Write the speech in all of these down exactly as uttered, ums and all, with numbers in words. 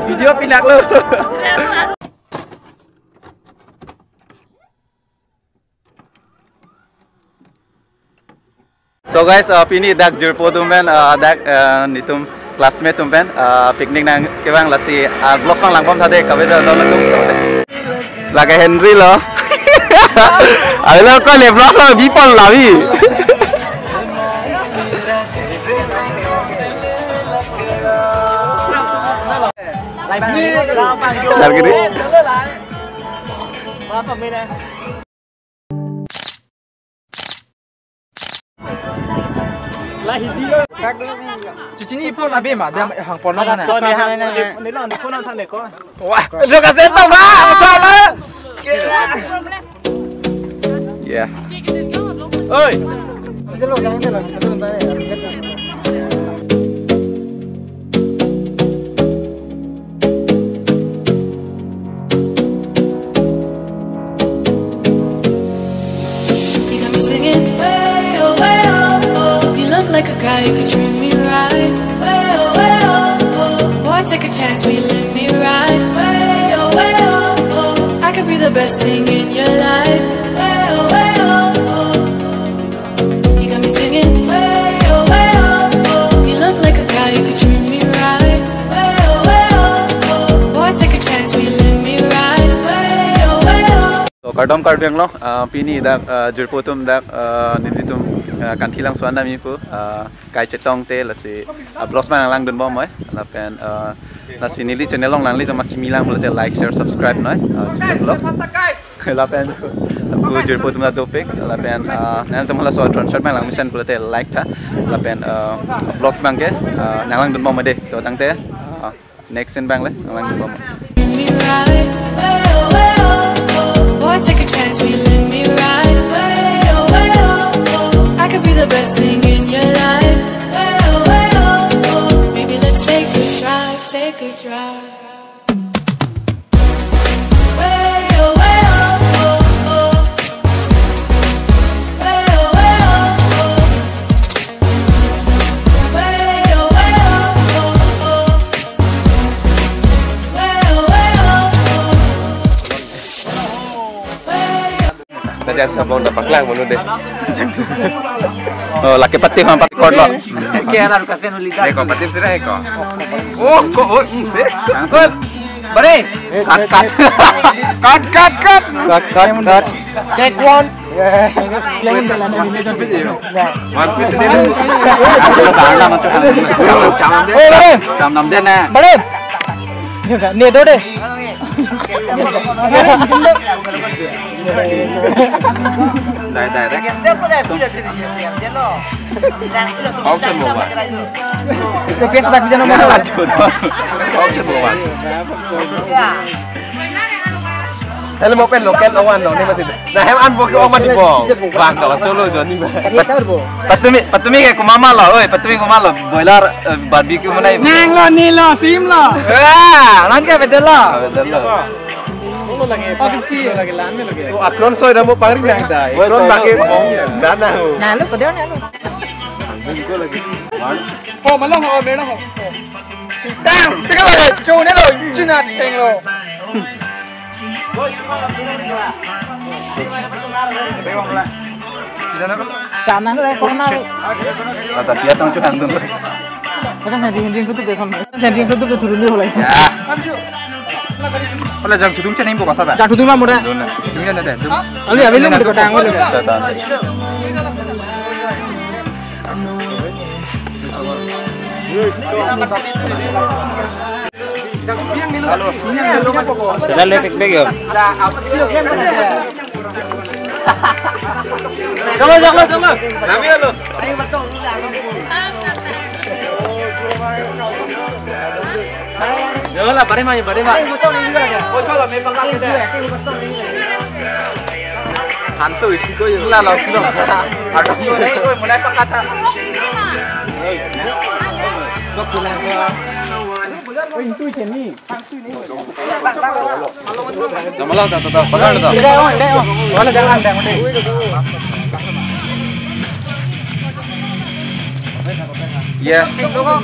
Video pinak lo. So guys, uh, pini dak jirpo atum pen, uh, dak, uh, netum classmate atum pen, uh, picnic nangkevang, lasi, uh, vlogs nanglangbom tha dei, kave do do atum. Lake Henry lo. Avelo ko le vlog lo bipon lavi. Jar giri. Chichini phone abe ma, dia hang phone lo na. Wah, lo ka sen tong ba, masala. Yeah. Oi. You got me singing way, oh, way, oh, oh. You look like a guy who could treat me right. Way, oh, way, oh, oh. Boy, take a chance, will you let me ride? Way, oh, way, oh, oh. I could be the best thing in your life. Way, oh, way, oh, oh. You got me singing way, oh, way, oh, oh. You look like a guy who could treat me right. Way, oh, way, oh, oh. Boy, take a chance, will you let me ride? Way, oh, way, oh. So, kardom Karbi Anglong, ah, pini dak, ah, jirpo atum dak, ah, nelitum, ah, kanthi langso-an damji pu, ah, kai chetong te, lasi, ah, vlogs ma nanglangdunbom noi, lapen, ah, lasi neli channel along nanglitum akimi lang pulote like, share, subscribe noi, ah, Chile Vlogs. Lapen, aku jirpo atum ta dopik, lapen, ah, nangtum laso athon shot ma nanglang mesen pulote like tha, lapen, ah, vlogs abangke, ah, nanglangdunbom dei, to tangte, ah, next scene abang le, nanglang bom. Me right, way, oh, way, oh, oh. Boy, take a chance, will you let me ride? Way, oh, way, oh, oh. I could be the best thing in your life. Way, oh, way, oh, oh. Baby, let's take a drive, take a drive. Way, oh, way, oh, oh, oh. Way, oh, way, oh, oh. Dah jam sabong dah paklang mulu deh. Oh, laki pati kan pati kot lo. Kaya lalu kasihan uli dah. Eko, pati sira eko. Oh, kok, oh, hmm, sis. Angkut. Bare. Cut, cut. Cut, cut, cut. Cut, cut, cut. Take one. One piece ini. Ada sana macam. Jam enam deh. Jam enam deh, nah. Bare. Ini udah, nih, dua deh. Dai, dai, dai. Auction mo ba? Rupiah sudah kerja nomor dua. Auction mo ba? Hello, mo pen local awan lo, ni mati. Nah, hem an bo ke oma di bo. Bang, kalau solo jo ni ba. Patumi, patumi ke kumama lo, oi, patumi kumama lo. Boiler, eh, barbecue mana ibu? Nang lo, ni lo, sim lo. Wah, lan ke bedel lo. Bedel lo. Oh, lagi, lagi, lagi. Oh, akron soi dah mau paring nang dai. Akron pakai dana ho. Nah, lo, pedang, nah, lo. Anjing gua lagi. Oh, malang, oh, merah, oh. Dang, tinggal ada cowoknya lo, Cina teng lo. Sana lo, corona lo. Ada dia tang cutang tuh. Kadang sending-sending kutu beson. Sending kutu betul dulu lah. Ya. Wala jang chutung chenai bo kasa ba? Jang chutung ba mo da. Chutung chenai deh. Ali abi lung de kotang wala. Sila le pek pek yo. Jangan, jangan, jangan. Kami lo. Yo la, bare ma, bare ma. Hantu isi ko yo. La, la, sudah. Aduh, mulai, mulai pakai ta. Hei. Kok pulang ke? Oh, itu je ni. Nama lah, tak, tak, tak. Pakai tak? Tidak, oh, tidak, oh. Wala jangan, jangan, deh. Iya.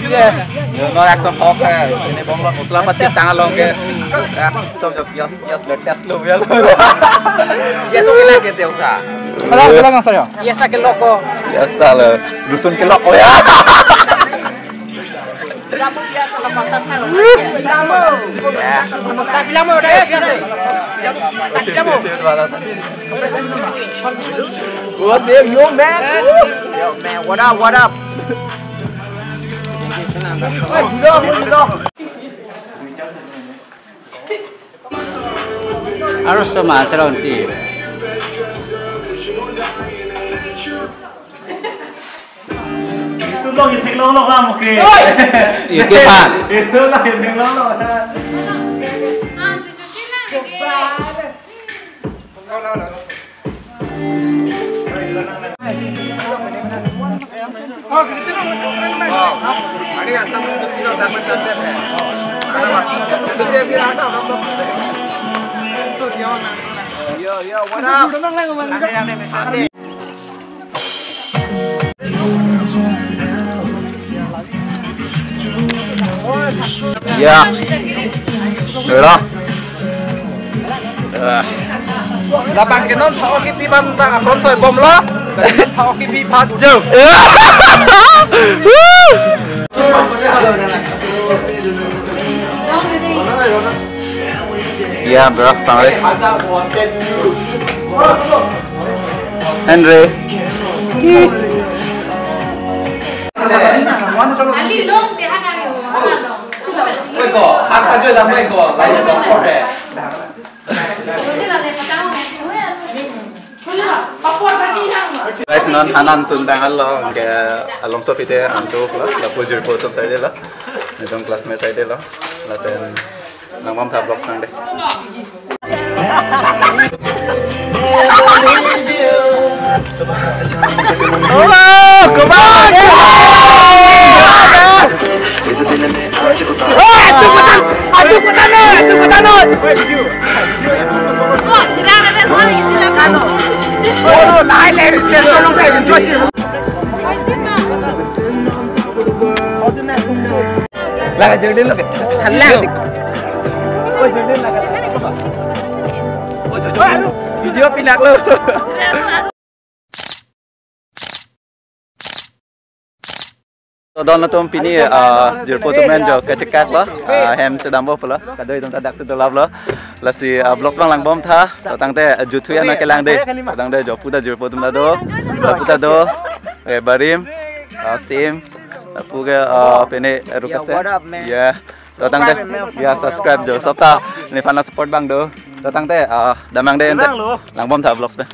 Iya. Yo, no, ekdom hok hai. Ini bomlo, mosla pati tang along ke. Ekdom jo pias, pias le test lo ya. Yes, oke lagi dia usaha. Kalau, kalau nggak saya. Yes, sakit loko. Ya, style. Dusun kelok, oh ya. What's up, yo, man? Yo, man, what up, what up? Harus sama serong ti. Itu lo, itu lo, lo, kamu ke. Itu kan. Itu lo, itu lo, lo. Yo, yo, what up? Ya. Lo. Eh. Lapen ke non tha-ok kipi ban ta akron soi bomlo. Tha-ok kipi phat jo. Ya, bro, tangre. Henry. Ali long te hana ni ho, hana long. Mai ko, hana jo da mai ko, lai ko ko he. Guys, non hanan tun tang alo, ke along so pite antuk lo, lapu jirpo atum side lo, nelitum classmate side lo, lapen nang bom tha vlog sang deh. Oh, come on! Oh, atu petan, atu petan, atu petan. Laga jodin lo, thalang. Oh, jodin laga. Oh, jodin. Video pinak lo. So, don atum pini, ah, jirpo atum pen jo kachekak lo, ah, hem chedampo pulo. Kadokave atum ta dak si dolap lo. Lasi, ah, vlogs bang lang bom tha. To tangte, ah, juthu ya na kelang deh. To tangte jo pu ta jirpo atum ta do. Lapu ta do. Eh, barim. Ah, sim. Lapu ke, ah, pene, eh, rukas ya. What up, man? Ya. To tangte, ya, subscribe jo. Sopta nephan support bang do. To tangte, ah, damnang deh ente. Lang bom tha vlogs pen.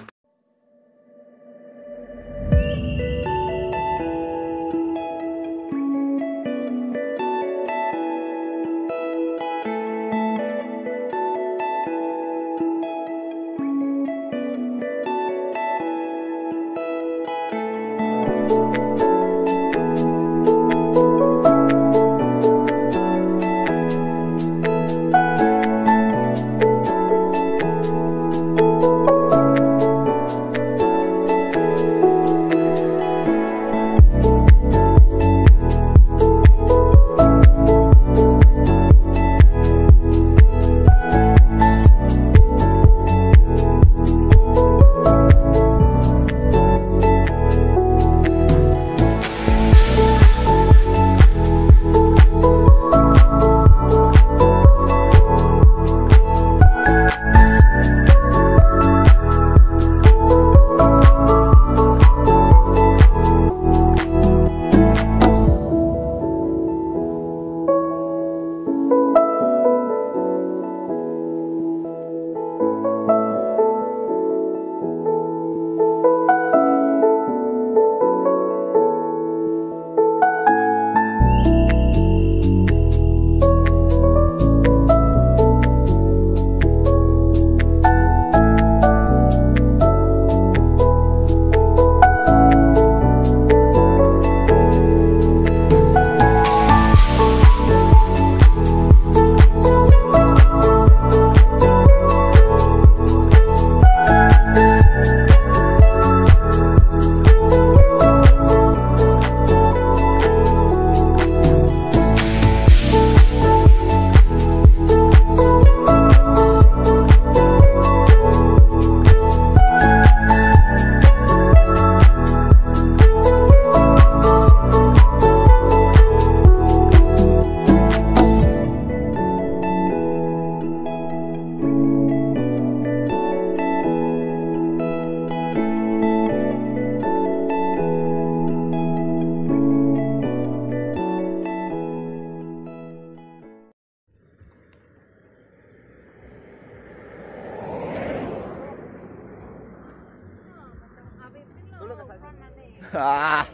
Ah,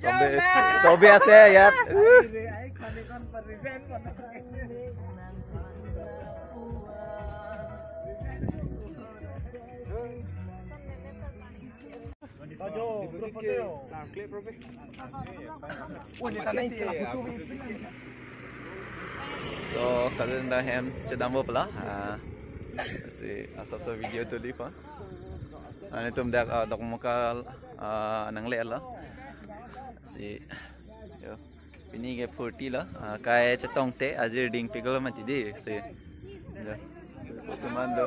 চবে, চবে আছে ইয়াত। So, kadokave ahem chedampo pula. Ah, si asap sa video tuli pa. Nelitum dak, ah, Dokmoka, ah, nanglelo. Si, yo. Pini ke forty lo. Ah, kai chetongte ajir ding pigol mati di. Si. Yo. Foto mando.